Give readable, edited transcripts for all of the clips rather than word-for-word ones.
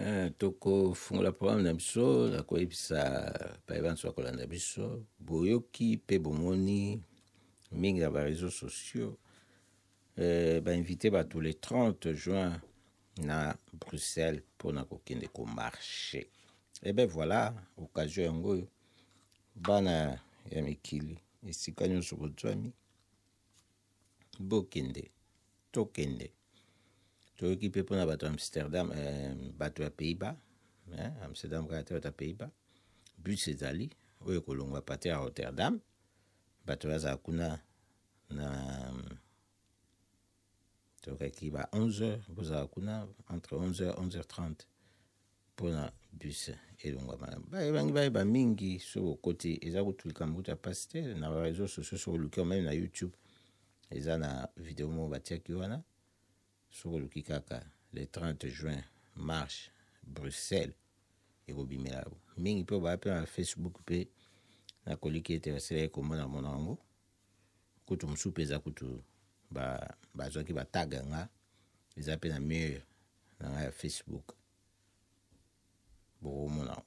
Eh, tokofungola programme na biso na koyebisa baye banso bakolanda biso boyoki mpe bomoni mingi na bareseau sociaux eh, bainvite bato le 30 juin na Bruxelles mpo na kokende komarche. Eh ben voilà occasion yango oyo bana ya mikili esika nyonso bozwami bokende tokende toyoki mpe mpona bato ya Amsterdam eh, bato ya Pays-Bas eh, Amsterdam kaka te bato ya Pays-Bas bus ezali oyo ekolongwa partir ya Rotterdam bato bazala kuna na Tokaki ba 11h, bozala kuna entre 11h 11h30 mpona bus elongwa malamu. Bayebangi bayeba mingi soki okoti eza kutu likambo kutu ya mpasi te na ba réseaux sociaux soki oluki meme na YouTube eza na video moko batiaki wana soki oluki kaka le 30 juin marche Bruxelles ekobimela mingi mpe baya mpe na Facebook mpe nakoliki ete basilaki komona mona yango kutu mosusu mpe eza kutu bazwaki ba batag nga eza mpe na mur na ngai ya Facebook bokomona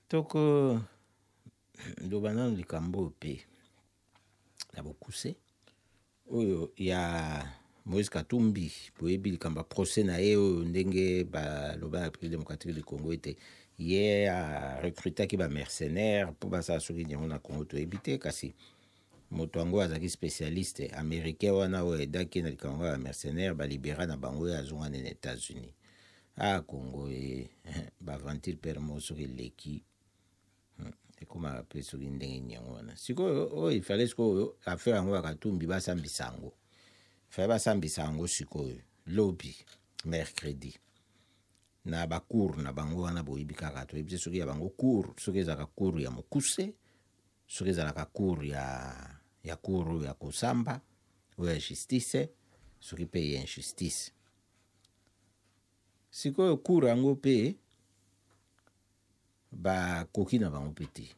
toko loba nano likambo oyo mpe na bokuse oyo ya Moïse Katumbi boyebi likambo ya procès na ye oyo ndenge baloba na République démocratique du Congo ete ye arecrutaki ba mercenaires mpo basala soki nyango na Congo toyebi te kasi moto yango azalaki spécialiste américain wana oyo aidaki na likambo ya mercenaire balibera na bango ye azonga nde na États-Unis ah Congo e baventure pere moko soki eleki Ekomaka mpe soki ndenge nini yango wana sikoyo oyo ifale sikoyo affaire yango ya Katumbi basambisa yango fale basambisa yango sikoyo lobi mercredi na bacour na bango wana boyebi kaka toyebi te soki ya bango cour soki ezalaka cour ya mokuse soki ezalaka cour ya, ya cour oyo ya kosamba oyo ya justice soki mpe ya injustice sikoyo cour yango mpe bakoki na bango mpe te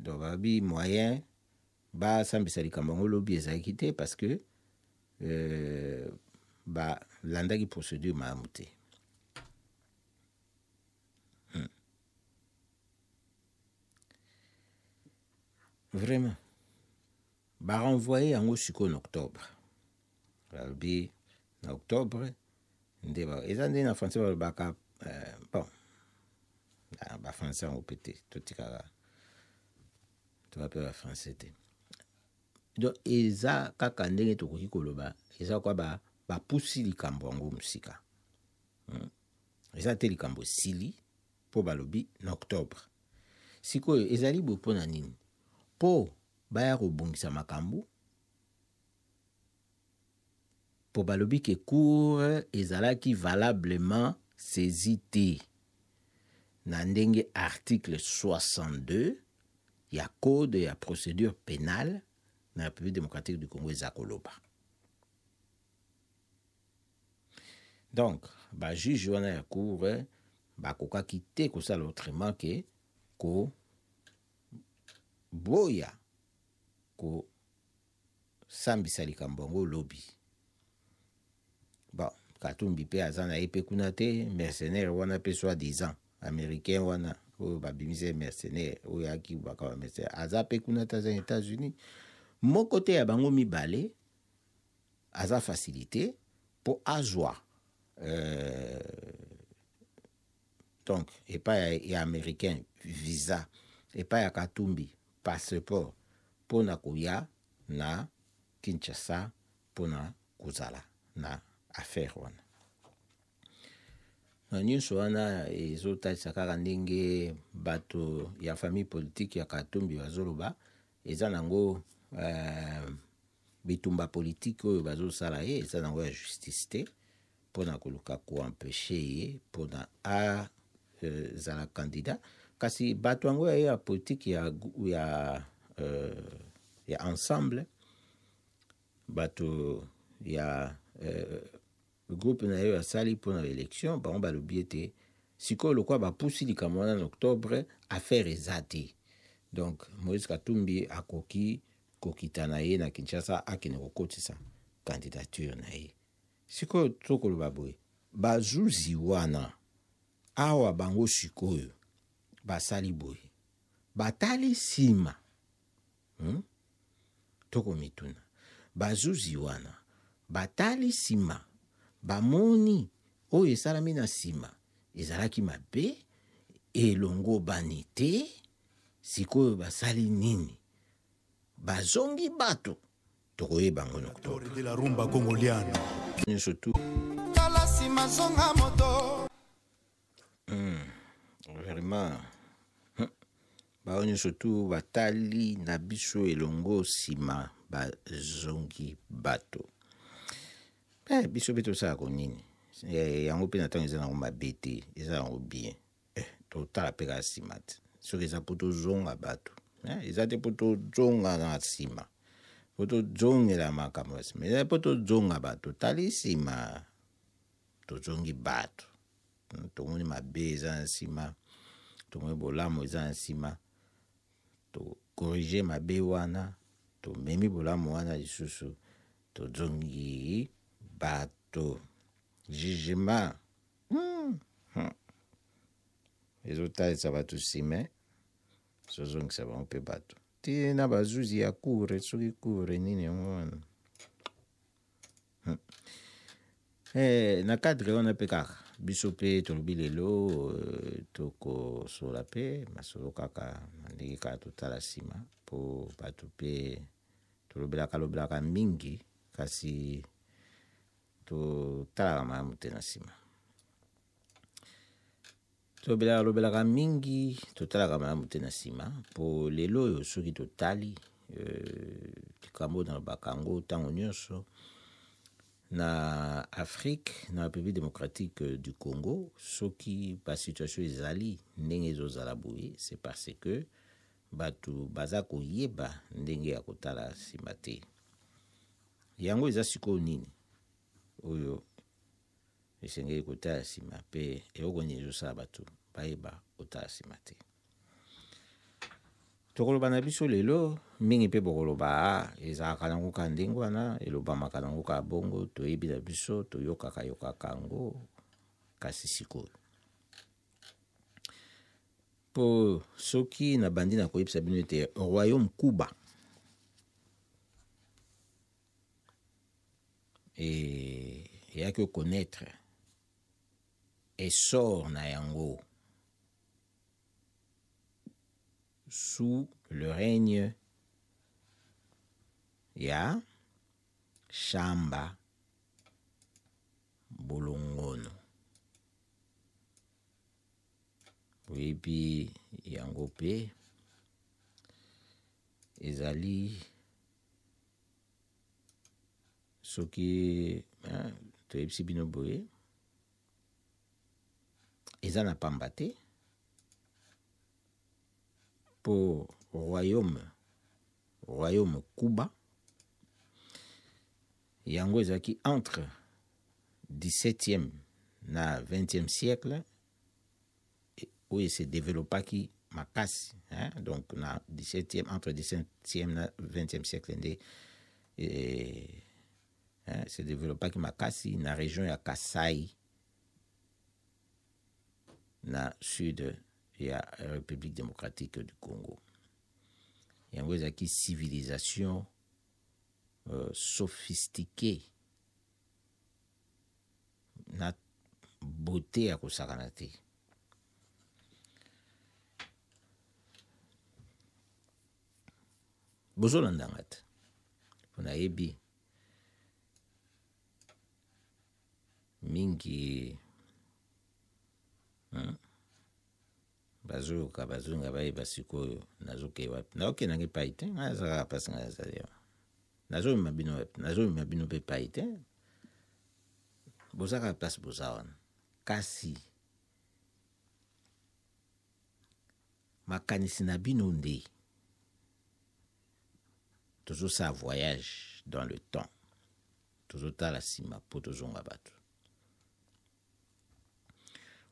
donc babi moyen basambisa likambo yango lobi ezalaki te parce que euh, balandaki procédure malamu te hmm. Vraiment ba renvoyer yango sikoyo na octobre balobi na octobre nde eza nde na français balobaka euh, bon ba français yango mpe te totikaka toka mpe ba français te donc eza kaka ndenge tokoki koloba eza kwa bapusi likambo yango mosika hmm. Eza te likambo esili mpo balobi na octobre sikoyo ezali boye mpo na nini mpo baya kobongisa makambo mpo balobi ke cour ezalaki valablement saisi te na ndenge article 62 ya code ya procédure pénale na République démocratique du Congo eza koloba. Donc ba juge wana ya cour bakokaki te kosala autrement ke ko boya kosambisa likambo yango lobi. Bon, Katumbi mpe aza na ye mpe kuna te, mercenaire wana mpe soit disant américain wana oyo babimisa ye mercenaire oyo ayaki baka ba mercenaire aza mpe kuna te, aza na États-Unis. Moko te ya bango mibale aza facilité mpo azwa euh, donc epai ya, ya américain visa epai ya Katumbi passeport mpo na koya na Kinshasa mpo na kozala na affaire wana na nyonso wana ezotalisa kaka ndenge bato ya famille politique ya Katumbi bazoloba eza nango euh, bitumba politique oyo bazosala ye eza nango ya justice te mpo na koluka koempeshe ye mpo na azala euh, candidat kasi bato yango ya ye ya politique ya, ya, euh, ya ensemble bato ya euh, groupe na ye asali mpo na élection bango balobi ete sikoyo lokola bapusi likambo wana na octobre affaire eza te donc Moïse Katumbi akoki kokita na ye na Kinshasa akende kokotisa candidature na ye sikoyo tokoloba boye Bazuzi wana awa bango sikoyo basali boye, batali nsima, Tokomituna, bazuzi wana batali nsima, bamoni oyo esalami na nsima ezalaki mabe, elongobani te, sikoyo basali nini? Bazongi bato, tokoyeba yango na octobre. De la rumba congoliana. Nyonso tu. Tala nsima zonga moto. Vraiment. Bao nyonso tu batali na biso elongo nsima bazongi bato. Biso mpe tosalaka nini? Yango mpe na ntango eza nango mabe te, eza nango bien. Totala mpe kaka nsima te. Soki eza mpo tozonga bato, eza te mpo tozonga na nsima, mpo tozongela makambo ya nsima, eza mpo tozonga bato. Totali nsima, tozongi bato. Tomoni mabe eza na nsima, tomoni bolamu eza na nsima, tokorige mabe wana, tomemi bolamu wana lisusu, tozongi bato. Jugement. Ezotalisa bato nsima, tozongisa bango mpe bato. Ti na bazuzi ya cour, soki cour nini yango wana. Na cadre wana mpe kaka biso mpe tolobi lelo, tokosola mpe masolo kaka na ndenge kaka totala nsima, mpo bato mpe tolobelaka lobelaka mingi, kasi totalaka malamu te na nsima. Tolobelaka lobelaka mingi, totalaka malamu te na nsima, mpo lelo oyo soki totali, likambo nalobaka yango ntango nyonso, na Afrique, na République démocratique du Congo, soki ba situation ezali ndenge ezozala boye, c'est parce que bato baza koyeba ndenge ya kotala nsima te. Yango eza sikoyo nini oyo esengeli kotala nsima, mpe eloko nini ezosala bato bayeba kotala nsima te. Tokoloba na biso lelo mingi mpe bokoloba, ezalaka nango kaka ndenge wana, elobamaka nango kaka bongo, toyebi na biso, toyokaka yokaka yango, kasi sikoyo po soki nabandi na koyebisa bino ete royaume Kuba eyaki konaître essor na yango sous le règne ya Shamba Bolongono. Boyebi yango mpe ezali soki, toyebisi bino boye, eza na pamba te po royaume Kuba yango ezalaki entre 17e na 20e siècle oyo se développaki makasi, hein? Donc na 17e, entre 17e na 20e siècle nde, hein, se développaki makasi na région ya Kasai na sud ya République démocratique du Congo. Yango ezalaki civilisation sophistiquée na beauté ya kosakana te. Bozolanda nga te mpo nayebi mingi, Bazoyoka, bazonga bayeba sikoyo nazokee wapi. Naokende ngai epai te, ngai naza kaka mpasi, ngai nazali awa. Nazomema bino wapi? Nazomema bino mpe epai te. Boza kaka place boza wana. Kasi makanisi na bino nde tozosala voyage dans le temps, tozotala nsima mpo tozonga bato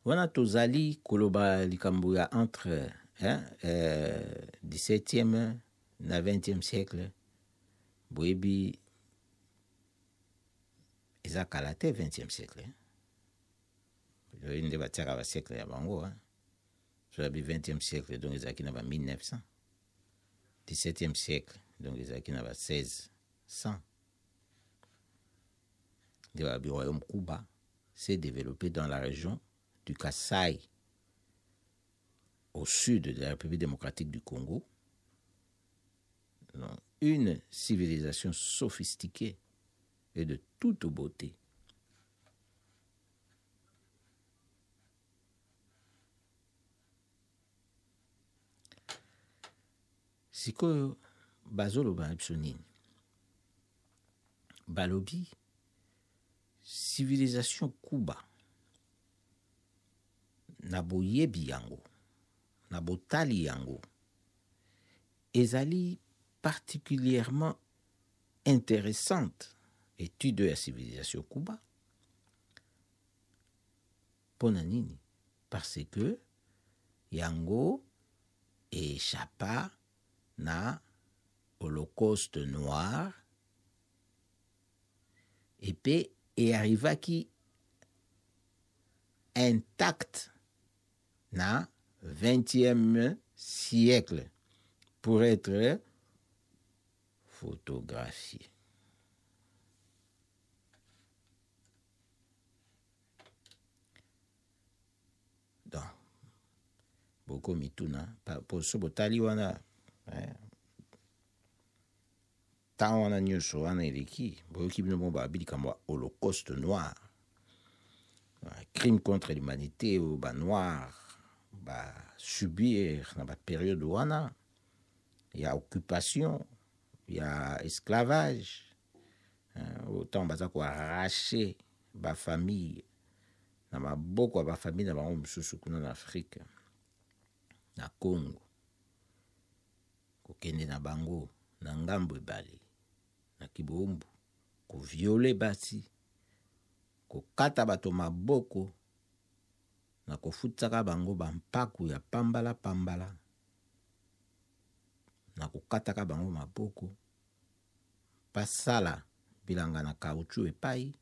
wana. Tozali koloba likambo ya entre, hein, 17e na 20e siècle. Boyebi eza kala te, 20e siècle, hein? Oyebi nde batiaka ba siècle ya bango, hein? So yabi 20e siècle, donc ezalaki na ba 1900. 17e siècle, donc ezalaki na ba 1600. Nde balobi royaume Kuba s'est développé dans la région du Kasaï, au sud de la République démocratique du Congo. Donc, une civilisation sophistiquée et de toute beauté. Sikoyo bazoloba na biso nini? Balobi civilisation Kuba na boyebi yango, na botali yango, ezali particulièrement intéressante, étude ya civilisation Kuba. Mpo na nini? Parce que yango échappa na holocauste noir et pe earrivaki intact na 20e siècle pour être photographié. Donc, boko mituna po so botali wana, eh, ntango wana nyonso wana eleki, boyoki bino bongo babi likambo ya holocauste noir, crime contre l'humanité oyo banoir basubir na baperiode wana ya occupation, ya esclavage, oyo ntango baza koarrache bafamille na maboko ya bafamille na bango mosusu kuna na Afrique, na Congo, kokende na bango na ngambo ebale na kibombu, koviole basi, kokata bato maboko na kofutisaka bango bampaku ya pambala pambala, na kokataka bango maboko, basala bilanga na caoutchouc epai,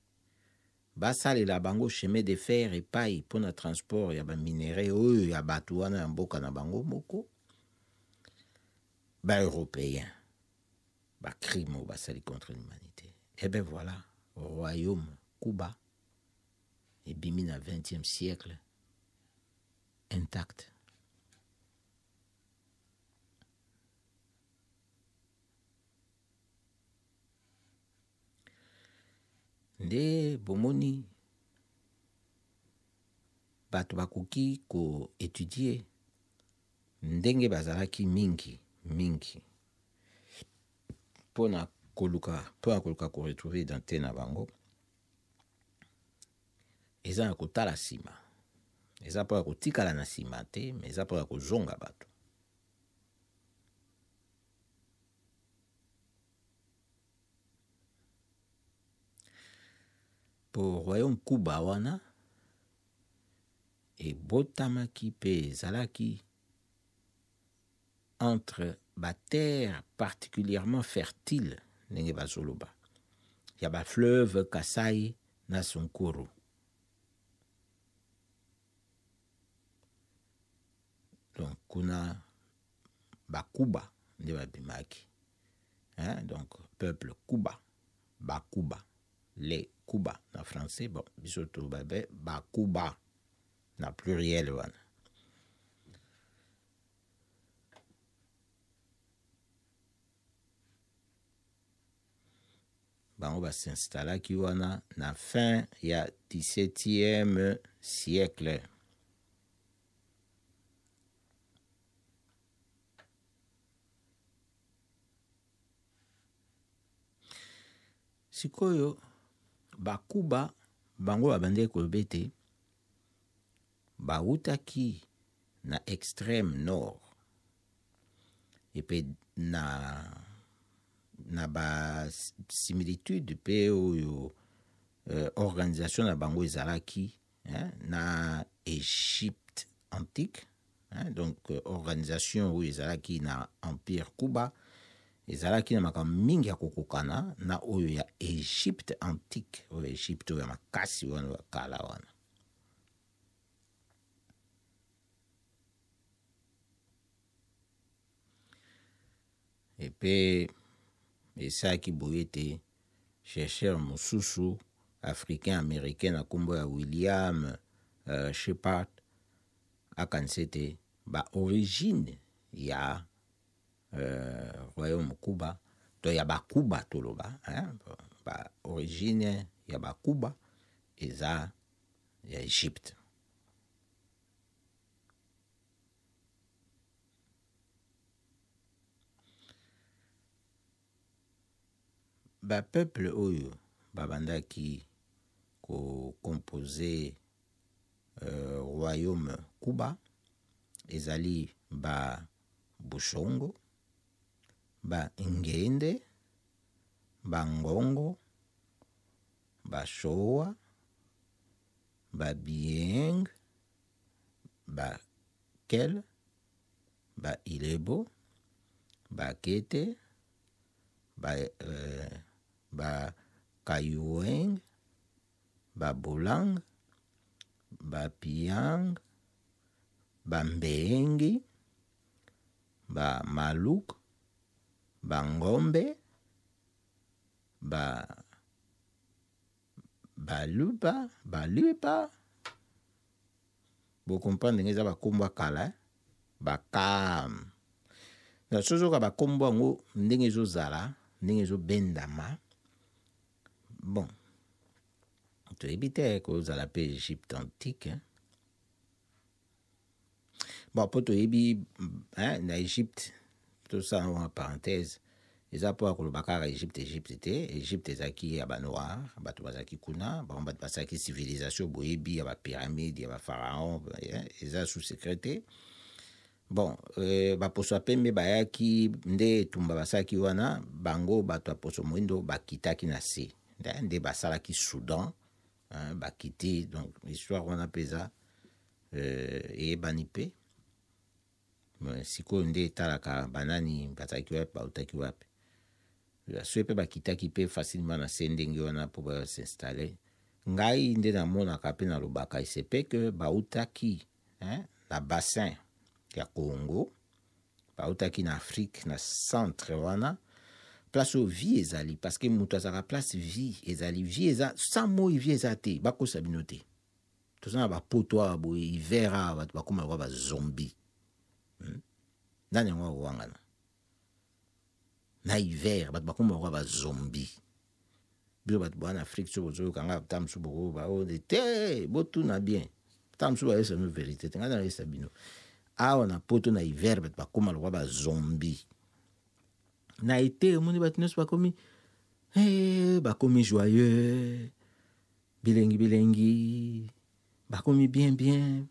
basalela bango chemin de fer epai mpo na transport ya baminerai oyo ya bato wana ya mboka na bango moko. Ba-européen bacrime oyo basali contre l'humanité. Eh ben voilà, royaume Kuba ebimi na 20e siècle intact. Nde bomoni bato bakoki koetudie ndenge bazalaki mingi mingi mpona koluka koretrouve identité na bango. Eza na kotala nsima, eza mpona kotikala na nsima te, me eza mpona kozonga bato. Po royaume Kuba wana ebotamaki mpe ezalaki entre baterre particulièrement fertile, ndenge bazoloba, ya bafleuve Kasai na Sunkuru. Donc kuna bakuba nde babimaki, hein? Donc peuple Kuba, bakuba, les Kuba na français, bon biso toloba bakuba na pluriel wana. Bango basinstallaki wana na fin ya 17e siècle. Sikoyo bakuba bango babandaki koloba ete bawutaki na extrême nord epe na ba similitude pe oyo organisation na bango ezalaki, hein, na Égypte antique, hein, donc organisation oyo ezalaki na empire Kuba ezalaki na makambo mingi ya kokokana na oyo ya Égypte antique, oyo Égypte oyo ya makasi wana ya kala wana. Epe esalaki boye ete chercheur mosusu africain américain na nkombo ya William Shepard akanisa ete ba origine ya royaume Kuba to ya bakuba toloba, hein, ba origine ya bakuba eza ya Egypte. Ba peuple oyo babandaki ko composer royaume Kuba ezali ba Bushongo, ba Ngende, ba Ngongo, ba Showa, ba Bieng, ba Kel, ba Ilebo, ba Kete, ba Kayueng, ba Bolang, ba Piang, ba Mbengi, ba Maluk, ba Ngombe, ba Baluba, Baluba. Bo comprendre ndenge eza bakombo ya kala, eh? Bakam. Na sozoka bakombo yango ndenge ezozala, ndenge ezobendama. Bon, toyebi te kozala pe Egypte antique, hein? Bon, po toyebi, hein, na Egypte, tosala yango parenthèse, eza po ya koloba kaka Egypte, Egypte te. Egypte ezalaki ya ba noir, bato bazalaki kuna, bango bato basalaki civilisation boyebi ya ba pyramide, ya ba pharaon, hein, eza sous secret te. Bon, baposo ya pembe bayaki nde etumba basalaki wana, bango bato ya poso moindo bakitaki na se, nde basalaki Soudan, hein, bakiti. Donc histoire wana mpe eza eyebani mpe. Sikoyo nde etalaka banani bazalaki wapi, bautaki wapi. Soki mpe bakitaki mpe facilement na se ndenge wana mpo ba s'installer. Ngai nde namonaka mpe nalobaka esepe ke bautaki, hein, na bassin ya Congo, bautaki na Afrique, na centre wana, place oyo vie ezali, parce que moto azalaka place vie ezali, vie eza sans moi, vie eza te, bakosa bino te. Toza na bapoto awa boye, hiver awa bato bakóma lokola ba zombi. Nani yango akowangana na hiver, bato bakóma lokola ba zombi. Bino bato boa na Afrique, soki bozoyoka nga ta mosusu bokoyoka oyo te, botuna bien ta mosusu bayebisa bino vérité te. Ngai nayebisa bino awa na poto na hiver bato bakóma lokola ba zombi. Na été omoni bato nyonso bakomi, hey, bakomi joyeux, bilengi bilengi, bakomi bien bien,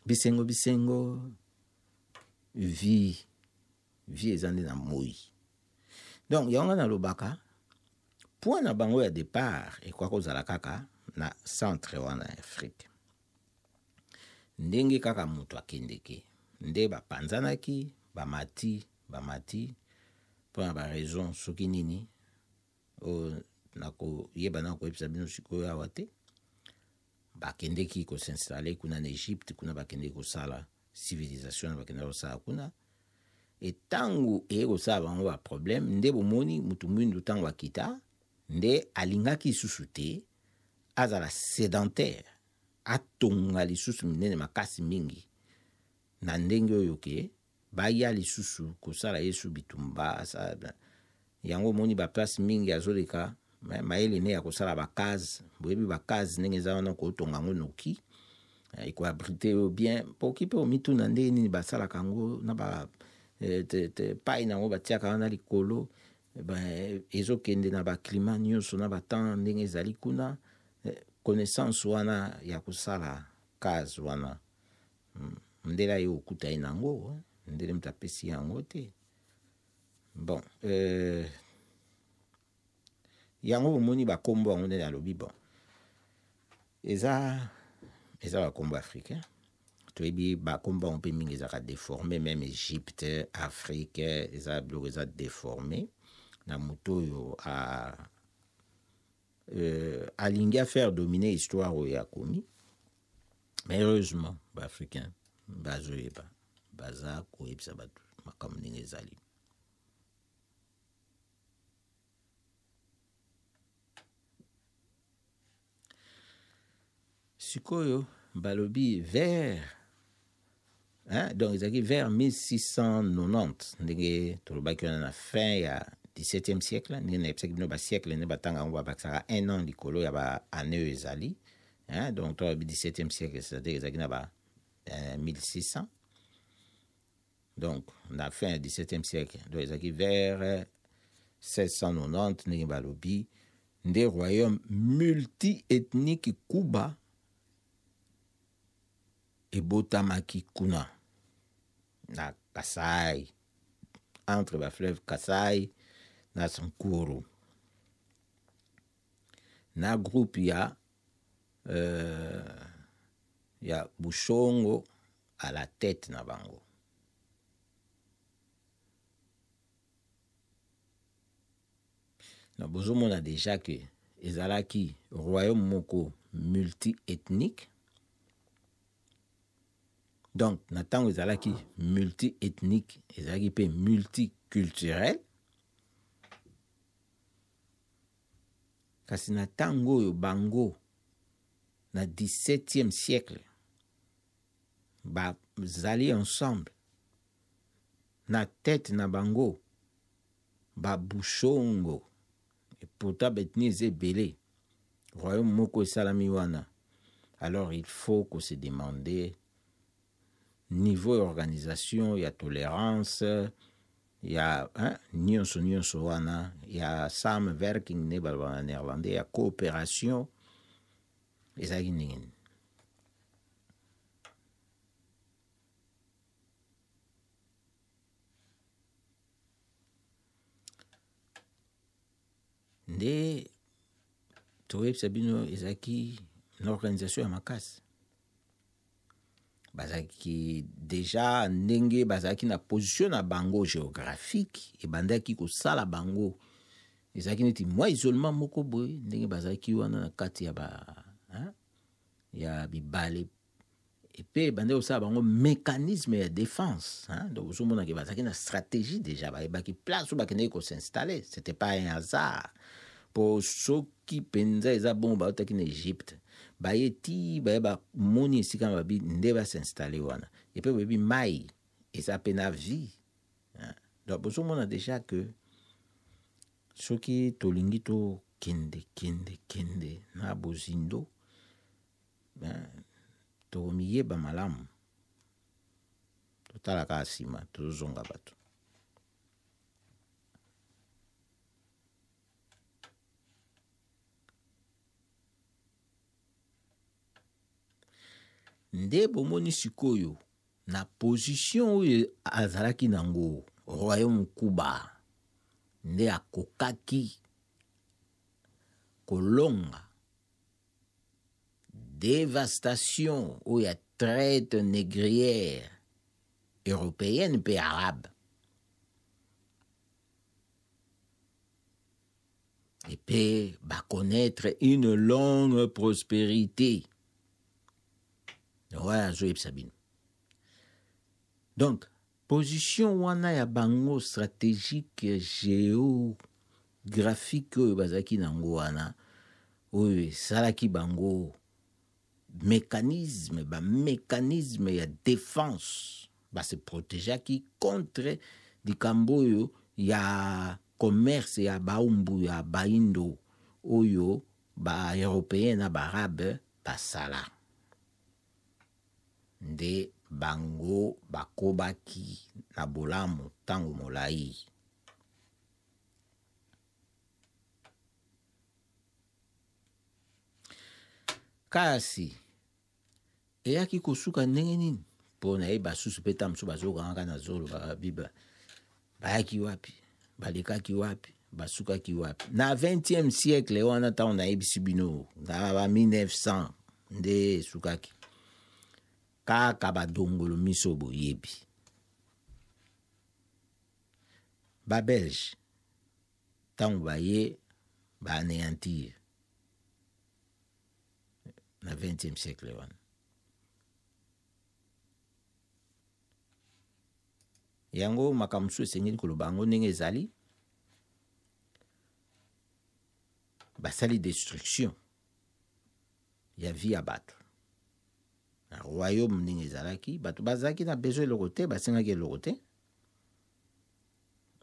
bisengo bisengo. Vie, vie eza nde na moi. Donc yango nga nalobaka point na bango ya départ ekoka kozala kaka na centre wana ya Afrique, ndenge kaka moto akendeke nde bapanzanaki, bamati bamati mpona ba raison soki nini oyo nakoyeba na koyebisa bino sikoyo awa te. Bakendeki kosinstalle kuna na Egypte, kuna bakendeki kosala civilisation na bakendeki kosala kuna. Etango eye kosala bango ba problème, nde bomoni mutu mwindu ntango akita nde alingaki lisusu te azala sédentaire, atonga lisusu minene makasi mingi na ndenge oyo ke baya lisusu kosala yesu bitumba. Yango omoni ba place mingi azoleka mayele ne ya kosala ba case. Boyebi ba case ndenge eza wana, kotonga yango noki ekoabrite yo bien. Poki mpe omituna ndenge nini basalaka yango na ba pai na yango batiaka wana likolo, ezokende na baclimat nyonso na batemps ndenge ezali kuna. Connaissance wana ya kosala case wana, ndele aye okuta ye nango, ndele moto apesi yango te. Bon, yango bomoni bakombo yango nde nalobi. Bon, eza bakombo africain, toyebi bakombo yango mpe mingi ezalaka déformé. Même Égypte, Afrique, eza biloko eza déformé na moto oyo alingi afaire dominer histoire oyo akomi. Mais heureusement baafricain bazoyeba, baza koyebisa bato makambo ndenge ezali. Sikoyo balobi vers hein, donc ezalaki vers 1690 ndenge tolobaki wana na fin ya 17e siècle, ndenge nayebisaki bino basiècle nde batanga yango babakisaka un an likolo ya baannée oyo ezali, hein, donc tolobi 17e siècle, c'est-à-dire ezalaki na ba 1600, donc na fin ya 17e siècle, donc ezalaki vers 1690 ndenge balobi nde royaume multi-ethnique Kuba ebotamaki kuna na Kasai, entre ba fleuve Kasai na Sankuru, na groupe ya Bushongo à la tête na bango. Na bozomona déjà que ezalaki royaume moko multi-ethnique. Donc na ntango ezalaki multi-ethnique, ezalaki mpe multiculturel. Kasi na ntango oyo bango na 17e siècle bazali ensemble, na tête na bango babushongo, et pourtant baethnie eza ebele, royaume moko esalami wana. Alors il faut qu'on se demande niveau ya organisation, ya tolérance, ya, hein, nyonso nyonso wana ya samenwerking nde balobaka na néerlandais, ya coopération ezalaki ndenge nini. Nde toyebisa bino ezalaki na organisation ya makasi, bazalaki deja ndenge bazalaki na position na bango géographique ebandaki kosala bango, ezalaki neti mwa isolement moko boye ndenge bazalaki wana na kati ya ba, hein, ya bibale, epe ebandaki kosala bango mécanisme ya défense, hein. Donc ozomonake bazalaki na stratégie déjà, bayebaki place oyo bakendaki kosinstaller, c'était pas un hasard. Po soki mpenza eza bongo bautaki na Egypte, baye ti baye bamoni esika na babi nde basinstalle wana, epe boyebi mai eza mpe na vie, hein. Donc bozomona déjà que soki tolingi tokende kende kende na bozindo, tokomiyeba malamu, totalaka nsima tozozonga bato. Nde bomoni sikoyo na position oyo azalaki nango royaume Kuba, nde akokaki kolonga dévastation oyo ya traite négrière européenne mpe arabe. Et puis baconnaître une longue prospérité. Ouais, azoyebisa bino. Donc position wana ya bango stratégique géographique oyo bazalaki nango wana, oyo esalaki bango mécanisme, ba mécanisme ya défense, base protégeaki contre likambo oyo ya commerce ya baumbu ya baindo oyo ba européen na ba arabe basala. Nde bango bakobaki na bolamu ntango molai. Kasi eyaki kosuka ndenge nini? Mpo na ye basusu mpe ta mosusu bazokangaka na zolo babiba, bayaki wapi, balekaki wapi, basukaki wapi. Na 20e siècle wana ntango nayebisi bino na ba 1900 nde esukaki kaka badongolo miso boyebi. Babelge ntango baye baanéantir na 20e siècle wana. Yango makambo mosusu esengeli koloba yango ndenge ezali, basali destruction ya vie ya bato. Na royaume ndenge ezalaki, bato bazalaki na besoin eloko te, basengaki eloko te,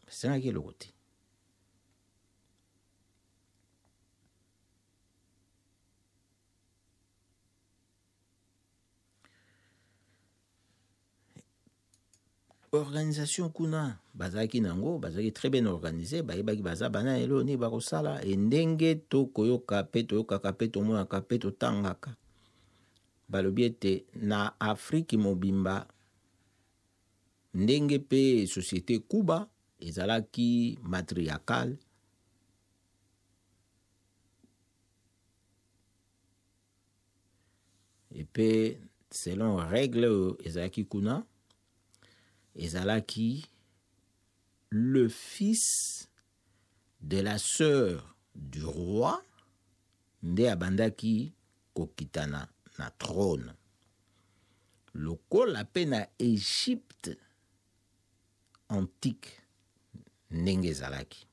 basengaki eloko te. Organisation kuna bazalaki nango, bazalaki très bien organisé, bayebaki baza bana eloko nini bakosala. E ndenge tokoyoka mpe toyokaka mpe tomonaka mpe totangaka, balobi ete na Afrique mobimba, ndenge mpe société Kuba ezalaki matriarcale, epe selon règle oyo ezalaki kuna, ezalaki le fils de la sœur du roi nde abandaki kokitana na trône. Lokola mpe na Egypte antique ndenge ezalaki.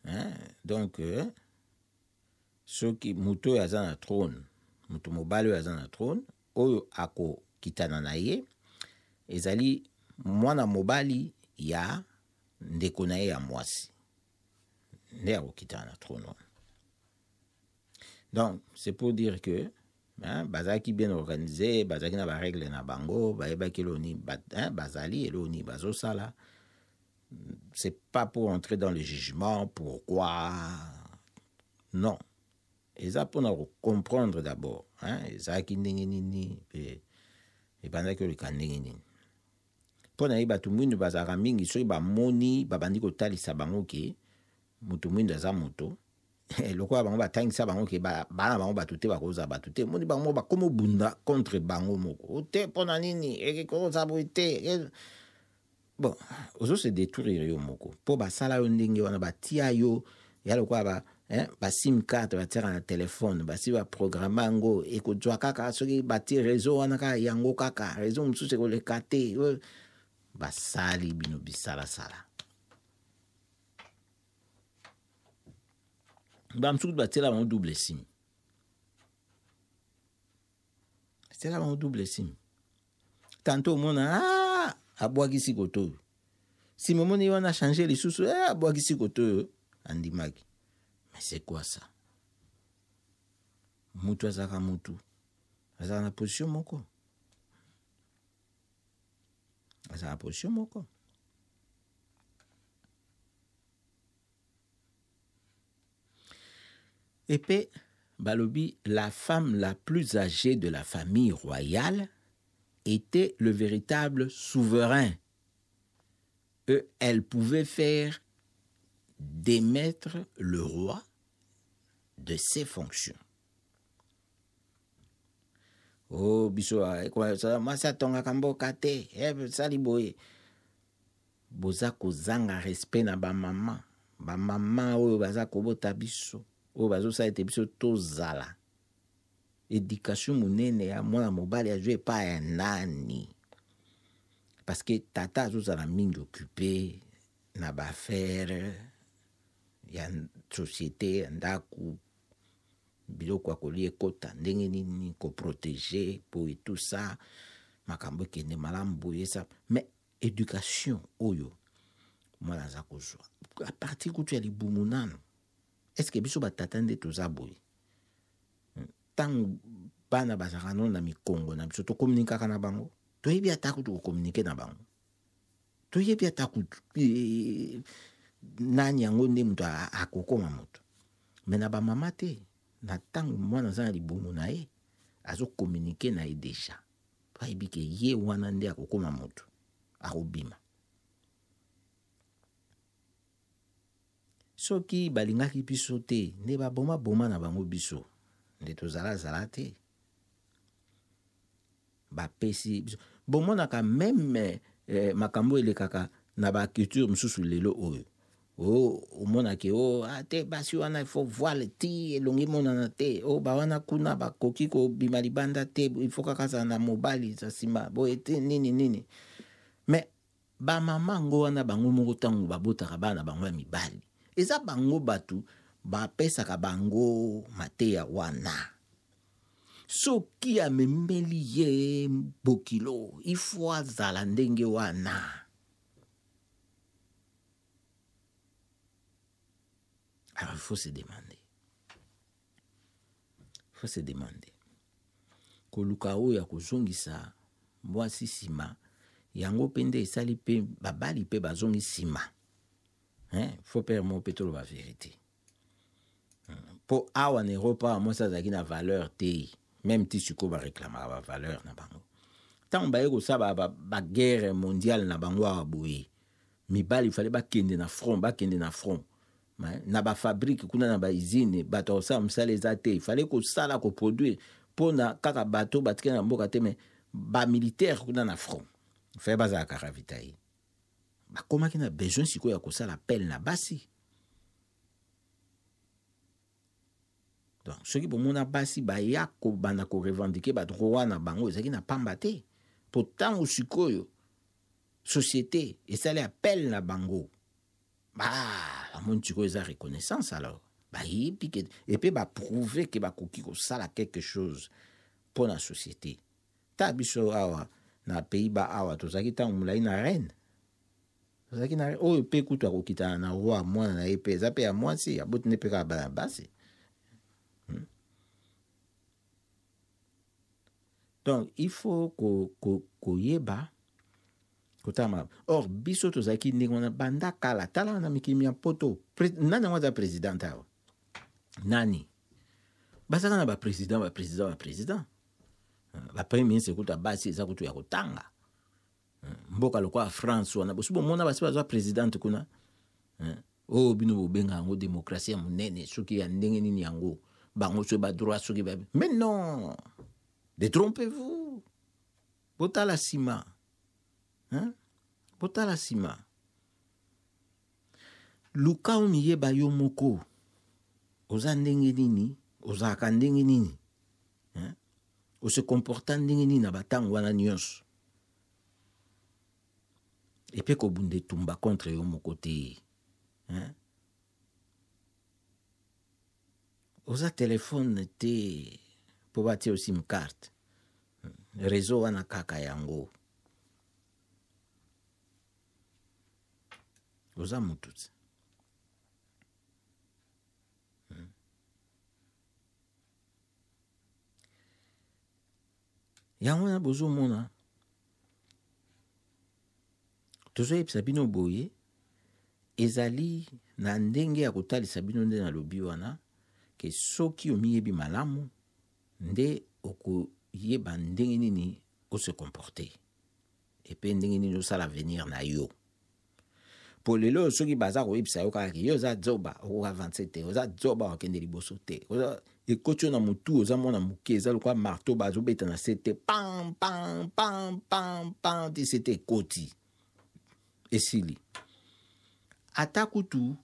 Hein? Donc, soki moto oyo aza na trône, moto mobali oyo aza na trône, oyo akokitana na ye, ezali mwana mobali ya ndeko na ye ya mwasi nde akokitana na trône wana. Donc, c'est pour dire que, hein, bazalaki bien organisé, bazalaki na barègle na bango, bayebaki eloko nini hein, bazali eloko nini bazosala. C'est pas pour entrer dans le jugement, pourquoi, non. Eza mpona kocomprendre d'abord, hein, ezalaki ndenge nini, pe ebandaki koleka ndenge nini. Mpo na ye bato mwindu bazalaka mingi, soki bamoni babandi kotalisa bango ke moto mwindu aza moto, lokola bango batangisa bango ke bana bango bato te, bakozala bato te, moni bango moko bakomi obunda contre bango moko. O te, mpo na nini ekokozala boye te? Bon, ozo se détruire yo moko mpo basala yo ndenge wana, batia yo ya lokola ba, hein, ba sim carte batiaka na telefone, basi baprograme yango, ekozwa kaka soki batie réseau wana, kaka yango, kaka réseau mosusu ekoleka te. Basali bino bisalasala. Bamosusu batiela bango double sim, batiela bango double sim. Tantôt omona, ah, abwakisi koto oyo, nsima omoni wana change lisusu, eh, abwakisi koto oyo andimaki. Mais c'est quoi ça? Mutu azalaka mutu, azalaka na position moko, azalaka na position moko. Epe balobi la femme la plus âgée de la famille royale était le véritable souverain. Et elle pouvait faire démettre le roi de ses fonctions. Oh, biso mwasi atongaka mboka te, sali boye. Boza kozanga respect na bamama, bamama oyo baza kobota biso, oyo bazosala ete biso tozala. Éducation monene ya mwana mobali azwi epai ya nani? Parce que tata azozala mingi occupé na baaffaire ya société, ya ndako, biloko ya kolia ekota ndenge nini, koprotéger boye, tout ça, makambo ekende malamu boye ça. Mais éducation oyo mwana aza kozwa à partir kutu ya libumu nano, est ce que biso batata nde toza boye? Ntango bana bazalaka nano na mikongo na biso, tokomunikaka na bango? Toyebi ata kutu kokomunike na bango? Toyebi ata kutu nani yango nde moto akokoma moto? Me na bamama te. Na ntango mwana aza na libumu na ye, azokomunike na ye déjà, ayebi ke ye wana nde akokoma moto, akobima. Soki balingaki biso te, nde baboma-boma na bango biso, nde tozalazala te. Bapesi biso, bomonaka même makambo elekaka na baculture mosusu lelo oyo, o omonaki o ah, te, basi wana il faut voile ti elongi monana te, o bawana kuna bakoki kobima libanda te, il faut kaka azala na mobali za nsima boye te, nini nini. Mais bamama yango wana, bango moko, ntango babotaka bana bango ya mibali, eza bango bato Bapesaka bango mateya wana. Soki amemeli ye bokilo, il faut azala ndenge wana. Alors il faut se demander. Il faut se demander. Koluka oyo ya kozongisa mwasi nsima, yango mpe nde esali mpe babali mpe bazongi nsima. Hein? Faut père moko mpe toloba verité. Mpo awa na Europe awa mwasi azalaki na valeur te, même ti sikoyo bareklamaka bavaleur na bango. Ntango baye kosala baguerre ba mondiale na bango awa boye, mibali fale bakende na front, bakende na front na bafabrike kuna na bausine, bato ya kosala mosala eza te, fale kosala koproduire mpo na kaka bato batikali na mboka te, me bamilitaire kuna na front fale bazalaka ravitaye. Bakomaki na besoin sikoyo ya kosala appel na basi. Donc soki bomona basi baya kobanda korevendiquer badroit na bango, ezalaki na pamba te, mpo ntango sikoyo société esali appel na bango, bamoni sikoyo eza reconnaissance. Alors bayebi ke epe baprouve ke bakoki kosala quelque chose mpo na société. Ta biso awa na Pays-Bas awa, tozalaki ntango molai na reine, tozalaki na oyo mpe kutu akokitana na roi, mwana na ye mpe eza mpe ya mwasi, aboti nde mpe kaka bana basi. Donc il faut koyeba kotala. Or biso tozalaki ndenge wana banda kala. Tala na mikili ya Poto, nani yango aza présidente awa? Nani bazalaka na baprésident, baprésident, baprésident, bapremier ministre kutu basi eza kutu ya kotanga. Mboka lokola France wana, bosi bomona basi bazwa présidente kuna? Oyo bino bobenga yango démocratie ya monene, soki ya ndenge nini yango, bango soki badroit soki ba... Mais non, détrompez-vous, botala nsima, botala nsima. Luka omiyeba yo moko, oza ndenge nini, ozalaka ndenge nini, ose comporta ndenge nini na batango wana nyonso, epe kobunda etumba contre yo moko te, hein? Oza telefone te mpo batia yo sim carte, réseau wana kaka yango. Oza motu te. Yango wana bozomona tozoyebisa bino boye, ezali na ndenge ya kotalisa bino nde nalobi wana ke soki omiyebi malamu nde okoyeba ndenge nini ose comporter, epe ndenge nini osala avenir na yo. Po lelo soki baza koyebisa yo kaka yo oza zoba, okoka avancer te, oza zoba, okende liboso te, ekoti yo na motu, oza mwana moke, eza lokola marteau bazobeta na se te, pam pam pam pam pam, ti se te ekoti, esili. Ata kutu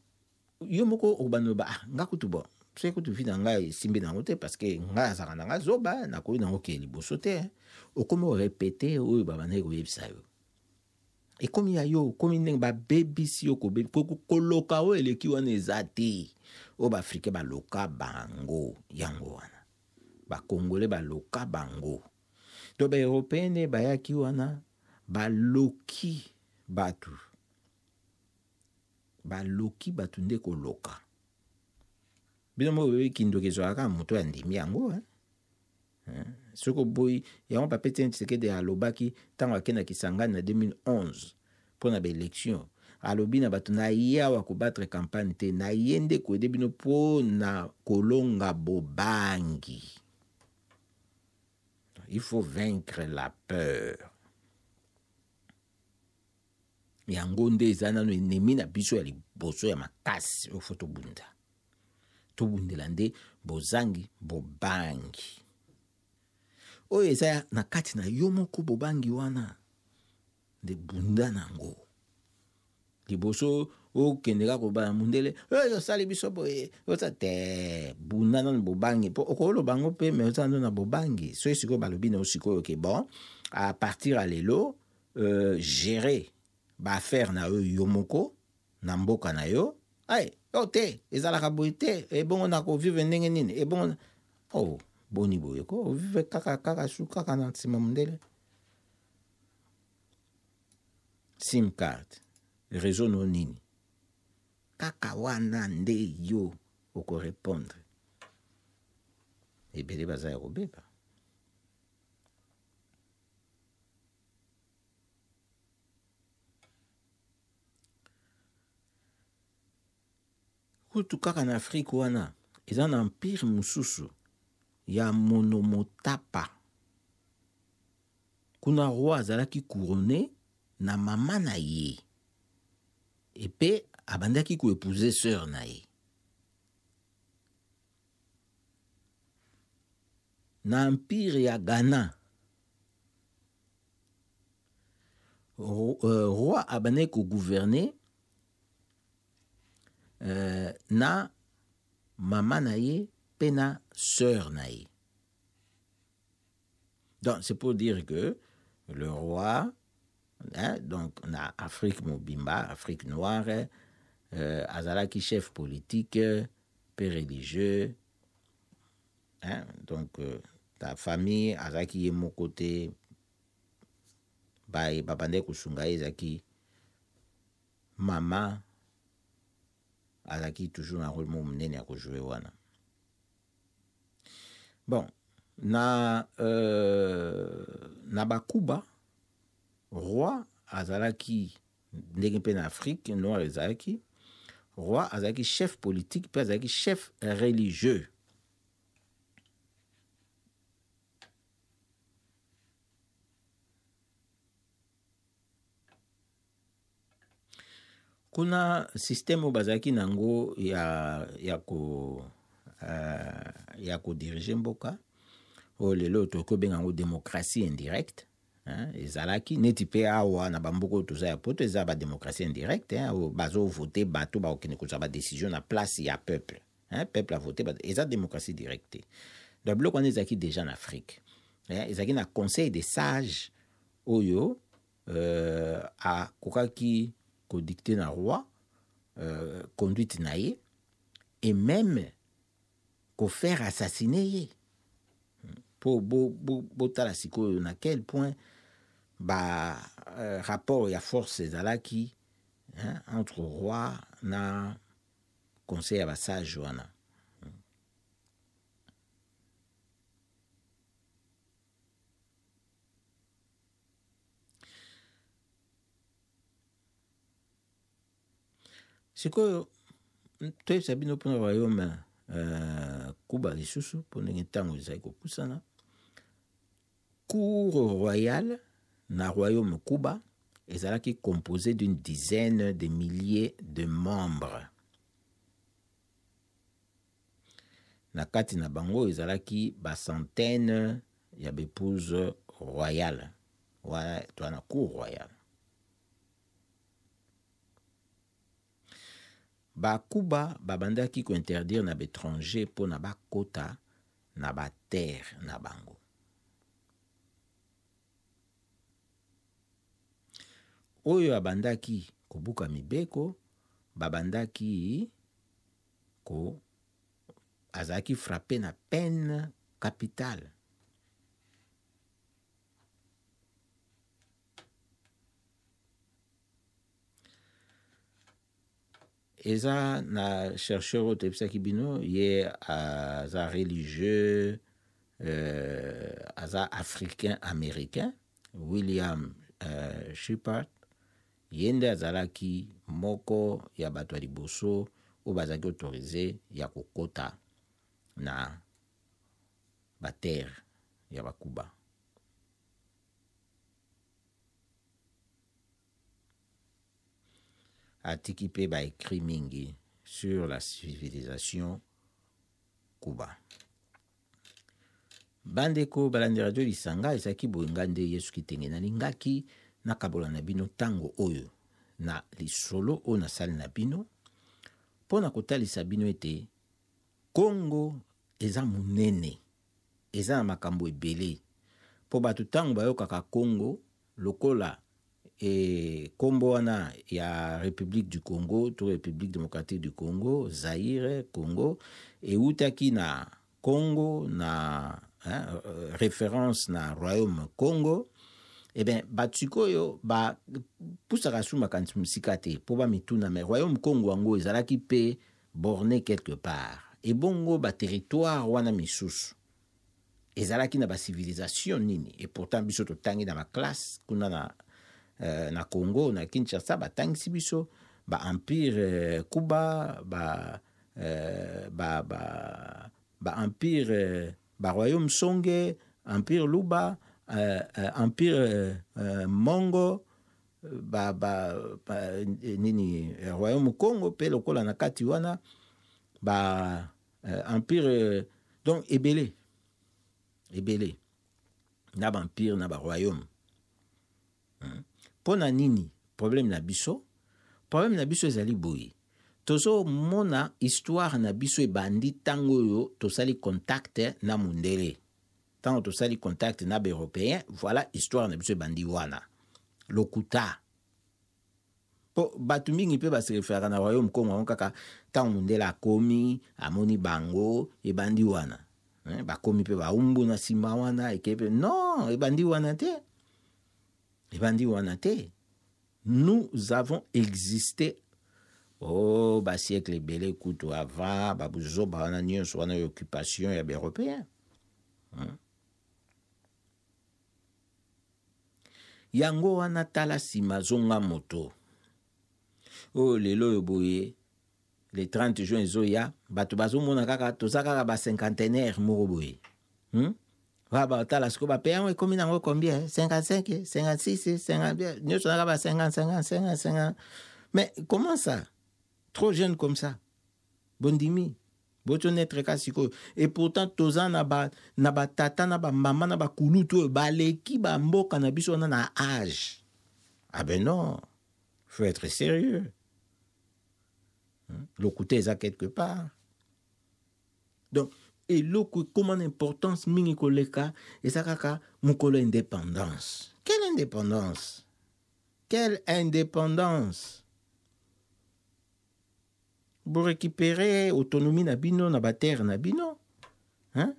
yo moko okobanda loba: ah, nga kutu, bon, soki kutu vie na ngai esimbi nango te, parce que ngai azalaka na ngai zoba, nakoki nango okende liboso te. Okomi orépéter oyo babandaki koyebisa yo, ekomi ya yo, okomi ndenge babebisi yo. Koloka oyo eleki wana eza te. Oyo baafricain baloka bango yango wana, bakongole baloka bango to baeuropéen nde bayaki wana, baloki bato, baloki bato nde koloka. Bino moko boyebi, kindoki ezwaka kaka moto ya ndimi yango, eh? Soki oboyi yango, papa Etienne Tshisekedi alobaki ntango akendaki Kisangani na 2011 mpo na baélection, alobi na bato na ye awa kobattre campagne te, na ye nde koaider bino mpo na kolonga bobangi. Il faut vaincre la peur. Yango nde eza nano ennemi na biso ya liboso ya makasi oyo faut tobunda, tobundela nde bozangi bobangi oyo eza na kati na yo moko. Bobangi wana nde bunda nango liboso okende kaka kobala mundele oyo osali biso boye oza te. Bunda nano bobangi, mpo okoloba yango mpe, me oza nano na bobangi. Soki sikoyo balobi na yo sikoyo ke bon, à partir ya lelo, gérer baaffaire na yo yo moko na mboka na yo. Ay, oh te, ezalaka boye te, ebongo na kovivre ndenge nini? Ebongo oh, boni boye ko, ovivre kaka kaka su kaka na nsima mondele. Sim card, réseau no nini? Kaka wana nde yo okorepondre. Ebele baza ya kobeba. Kutu kaka na Afrique wana eza na empire mosusu ya Monomotapa. Kuna roi azalaki couronne na mama na ye epe abandaki koepouser sœur na ye. Na empire ya Ghana, roi abandaki kogouverne na mama na ye mpe na sœur na ye. Donc c'est pour dire que le roi, hein, donc na Afrique mobimba, Afrique noire, azalaki chef politique mpe religieux, hein, donc ta famille azalaki ye moko te, babandaki kosunga ye, ezalaki mama azalaki toujours na rôle moko monene ya kojoue wana. Bon, na bakuba roi azalaki ndenge mpe na Afrique noire ezalaki roi azalaki chef politique mpe azalaki chef religieux. Kuna système oyo bazalaki nango ya kodirige mboka oyo lelo tokoki kobenga yango démocratie indirecte, hein, ezalaki neti mpe awa na bamboka oyo toza ya poto eza ba démocratie indirecte, hein, oyo bazovote bato bakokende kozwa ba décision na place ya peuple, hein, peuple avote, eza démocratie directe te. Donc biloko wana ezalaki déjà na Afrique, hein, ezalaki na conseil des sages oyo akokaki kodicte na roi conduite na ye et même kofaire assassiner ye. Po botala sikoyo na quel point ba rapport ya force ezalaki, hein, entre roi na conseil ya basage wana. Sikoyo toyebisa bino mpona royaume Kuba lisusu, mpo ndenge ntango ezali kopusana. Cour royale na royaume Kuba ezalaki composé d'une dizaine de milliers de membres. Na kati na bango ezalaki ba centaine ya b'épouse royale. Wana toza na cour royale. Bakuba babandaki kointerdire na baétranger mpo na bakota na baterre na bango. Oyo abandaki kobuka mibeko, babandaki ko azalaki frappé na peine capitale. Eza na chercheur oyo toyebisaki bino, ye aza religieux, aza africain américain, William Shepard. Ye nde azalaki moko ya bato ya liboso oyo bazalaki autorisé ya kokota na baterre ya bakuba. Atiki mpe baécrit mingi sur la civilisation Kuba. Bandeko balandi radio Lisanga, ezalaki boye nga nde Yesu Kitenge nalingaki nakabola na bino ntango oyo na lisolo oyo nasali na bino mpo na kotalisa bino ete Kongo eza monene, eza na makambo ebele. Mpo bato ntango bayokaka Kongo lokola Nkombo wana ya République du Congo to République démocratique du Congo, Zaïre, Congo, eutaki na Congo, na hein, référence na royaume Congo. Eh bien, bato sikoyo bapusaka su makanisi mosika te mpo bamituna, mais royaume Congo yango ezalaki mpe borné quelque part. Ebongo baterritoire wana misusu ezalaki na bacivilisation nini? Et pourtant biso totangi na baklasse kuna na Congo, na Kinshasa, batangisi biso baempire Kuba, ba, ba, ba, ba empire ba royaume Songe, empire Luba, empire Mongo, ba nini, royaume Congo mpe lokola na kati wana ba empire. Donc ebele ebele na baempire na baroyaume. Mpo na nini problème na biso? Problème na biso ezali boye: tozomona histoire na biso ebandi ntango oyo tosali contact na mundele, ntango tosali contact na baeuropéen. Voilà, histoire na biso ebandi wana. Lokuta, mpo bato mingi mpe basereferaka na royaume Congo yango kaka ntango mundele akomi, amoni bango, ebandi wana. Bakomi mpe baumbu na nsima wana eke mpe. Non, ebandi wana te, ebandi wana te. Nous avons existé, oh, basiècle ebele kutu avant babuzoba wana nyonso wana ya occupation ya baeuropéen, Yango wana, tala nsima, zonga moto. Oyo lelo oyo boye, le 30 juin ezoya, bato bazomona kaka toza kaka bacinquantenaire moko boye, Batala sikoyo bape yango ekomi nango combien? 55, 56, 50, nyonso naka ba 50, 50, 50, 50. Mais comment ça, trop jeune comme ça? Bondimi botonaître ka sikoyo. Et pourtant toza na batata, na bamama, na bakulutu oyo baleki bamboka na biso wana na âge. Ah ben non, faut être sérieux. Lokuta eza quelque part. Donc eloko ekóma na importance mingi koleka eza kaka mokolo indépendance. Quelle indépendance? Quelle indépendance? Borécupérer autonomie na bino na baterre na bino, hein?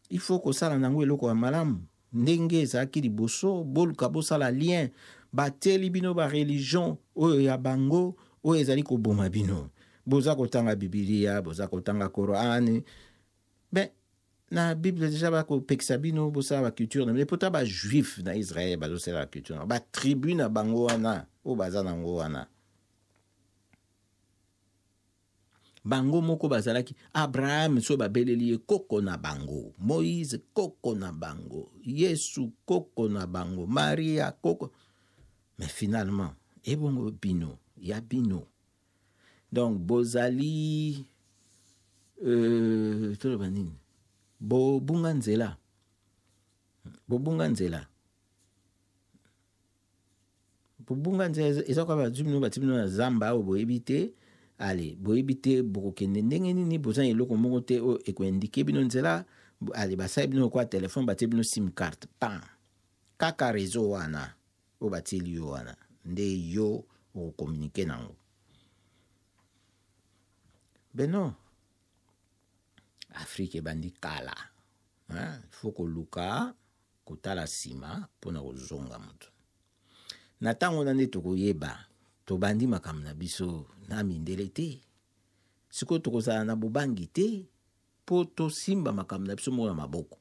Il faut kosala nango eloko ya malamu ndenge ezalaki liboso. Boluka bosala lien. Batieli bino bareligion oyo ya bango oyo ezali koboma bino. Boza kotanga Bibilia, boza kotanga Korane. Ben, na Bible déjà bakopekisa bino bosala baculture na bino. Pota bajuif na Israel bazosala baculture na batribu na bango wana oyo baza nango wana. Bango moko bazalaki Abraham, so babeleli ye koko na bango, Moïse koko na bango, Yesu koko na bango, Maria koko. Mais finalement, ebongo bino ya bino? Donc bozali toloba nini? Bobunga nzela, bobunga nzela, bobunga nzela. Eza kwa bazwi bino, batie bino na zamba oyo boyebi te. Ale, boyebi te bokokende ndenge nini. Boza na eloko moko te oyo ekoindiquer bino nzela. Ale, basali bino lokola telefone, batie bino SIM carte, pam, kaka réseau wana oyo batieli yo wana nde yo okocommuniquer nango. Ben non, Afrique ebandi kala. Faut koluka kotala nsima mpona kozonga moto na ntango wana nde tokoyeba tobandi makambo na biso na mindele te. Sikoyo tokozala na bobangi te mpo tosimba makambo na biso moko na maboko,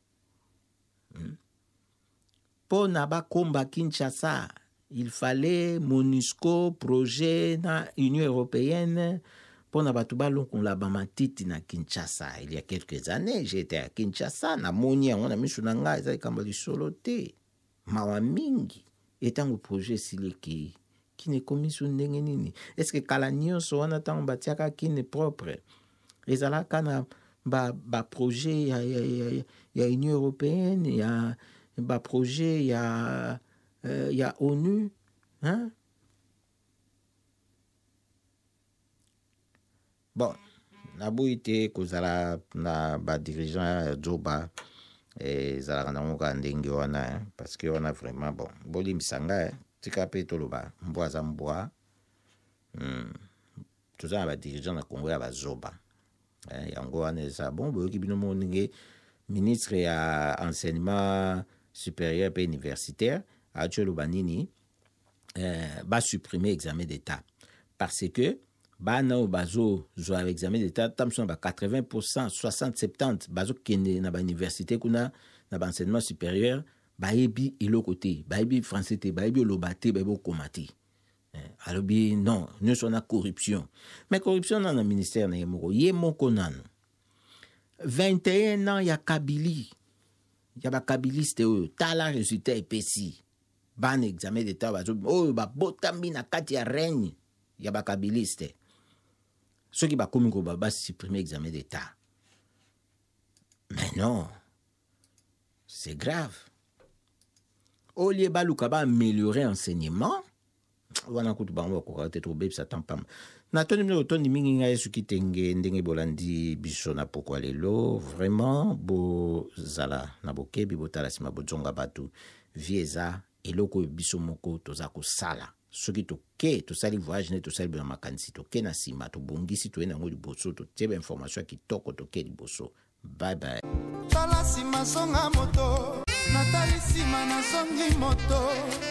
Mpo na bakomba Kinshasa, il fallait MONUSCO, projet na Union européenne mpo na bato balongola bamatiti na Kinshasa. Il y a quelques années, j'étais à Kinshasa, namoni yango na miso na ngai. Eza likambo lisolo te, mawa mingi. Etango projet esili, ekei, Kini ekomi so ndenge nini? Est-ce kala nyonso wana, ntango batiaka Kini propre, ezalaka na baprojet ba ya Union européenne, ya baprojet ya ONU, hein? Bon, naboyi te kozala na badirigeant ya zoba, ezalaka nango kaka ndenge wana, parce que wana vraiment, bon, bolimbisa ngai. Tika mpe toloba mbwa aza mbwa. Toza na badirigeant na Congo ya bazoba. Yango wana eza bon. Boyoki bino moko ndenge ministre ya enseignement supérieur mpe universitaire ati oloba nini? Basupprimer examen d'État parce que bana oyo bazozwa examen d'État, ta mosusu na ba 80, 60, 70, bazokende na bauniversité kuna na baenseignement supérieur, bayebi eloko te, bayebi français te, bayebi oloba te, bayebi okoma te. Alobi non, nyonso wana corruption. Mais corruption nano na ministère na ye moko, ye moko nano. 21 ans ya Kabili, ya bakabiliste oyo, tala résultat epesi. Bana examen d'État oyo babotami na kati ya règne ya bakabiliste, soki bakomi koba basupprime examen d'État, mais non, c'est grave. Au lieu baluka baaméliorer enseignement wana, kutu bango bakokaka te. Tokobebisa tan pamba. Natondi bino, botondi mingi. Ngai soki tenge ndenge bolandi biso na pokwa lelo, vraiment bozala na bokebi, botala nsima, bozonga bato. Vie eza eloko oyo biso moko toza kosala. Soki toke tosali voyage nde tosali boye na makanisi, toke na nsima, tobongisi, toye nango liboso, totie bainformation ya kitoko, toke liboso. Bye bye. Tala nsima, zonga moto. Natali nsima, nazongi moto.